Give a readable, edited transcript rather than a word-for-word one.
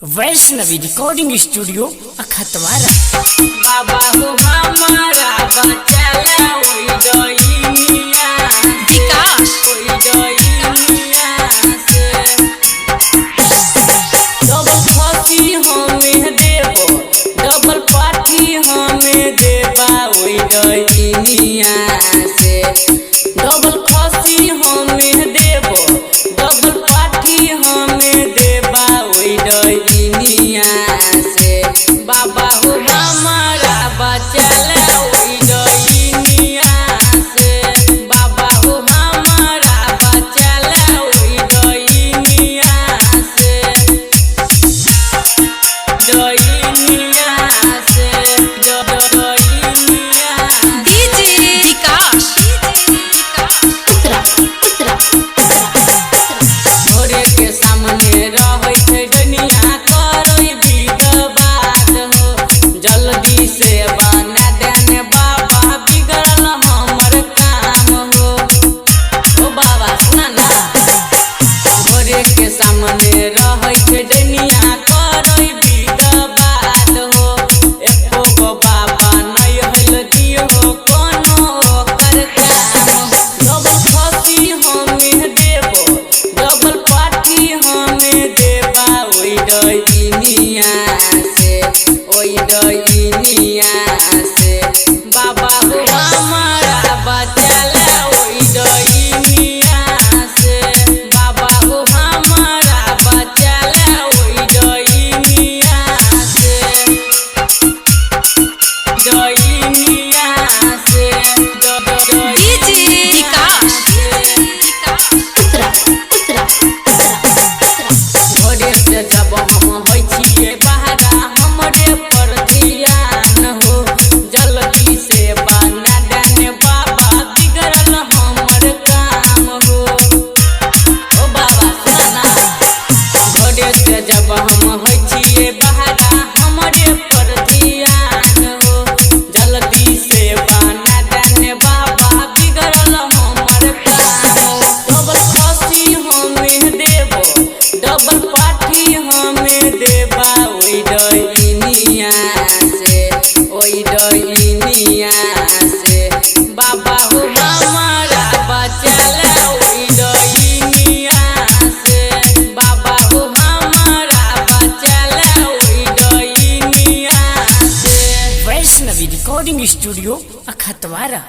Vaishnavi recording studio अखतवारा। बाबा हो हमारा बचाला ओई डइनिया, विकास ओई डइनिया से। डबल फांसी हमें देबो, डबल पाठी हमें देबा ओई डइनिया से। डबल फांसी हमें देबो, डबल पाठी हमें देबा ओई डइनिया से। बाबा हो हमारा बचाला ओई डइनिया से। बाबा हो हमारा बचाला ओई डइनिया से। डइनिया से, डइनिया। डीजे विकास उत्तरा उत्तरा घोड़े के सामने रहै छै डनिया, करै विधवाद हो। जल्दी से बना देने बाबा, बिगड़ल हमर काम हो। ओ बाबा सुना ना, घोड़े के सामने रहै छै डनिया, करै विधवाद हो। एको गो बाबा नै होइल दियो कोनो ओकर काम हो। डबल फांसी हमें देबो, डबल पाठी हमें देबा ओई डइनिया से, ओई डइनिया से। बाबा हो हमारा बचाला ओई डइनिया से। बाबा हो हमारा बचाला ओई डइनिया से। डइनिया से, डीजे विकास उत्तरा उत्तरा घरे से जब हम होइ छियै बहरा, हमरे पर ध्यान हो। जल्दी से बना देने बाबा, बिगड़ल हमर काम हो। ओ बाबा सुना, घरे से जब हम होइ छियै बहरा, हमरे पर ध्यान हो। जल्दी से बना देने बाबा, बिगड़ल हमर काम हो। डबल फांसी हमें देबो, डबल पाठी हमें देबा ओई डइनिया से, ओई डइनिया से। बाबा हो हमारा बचाला ओई डइनिया से। बाबा हो हमारा बचाला ओई डइनिया से। Vaishnavi recording studio अखतवारा।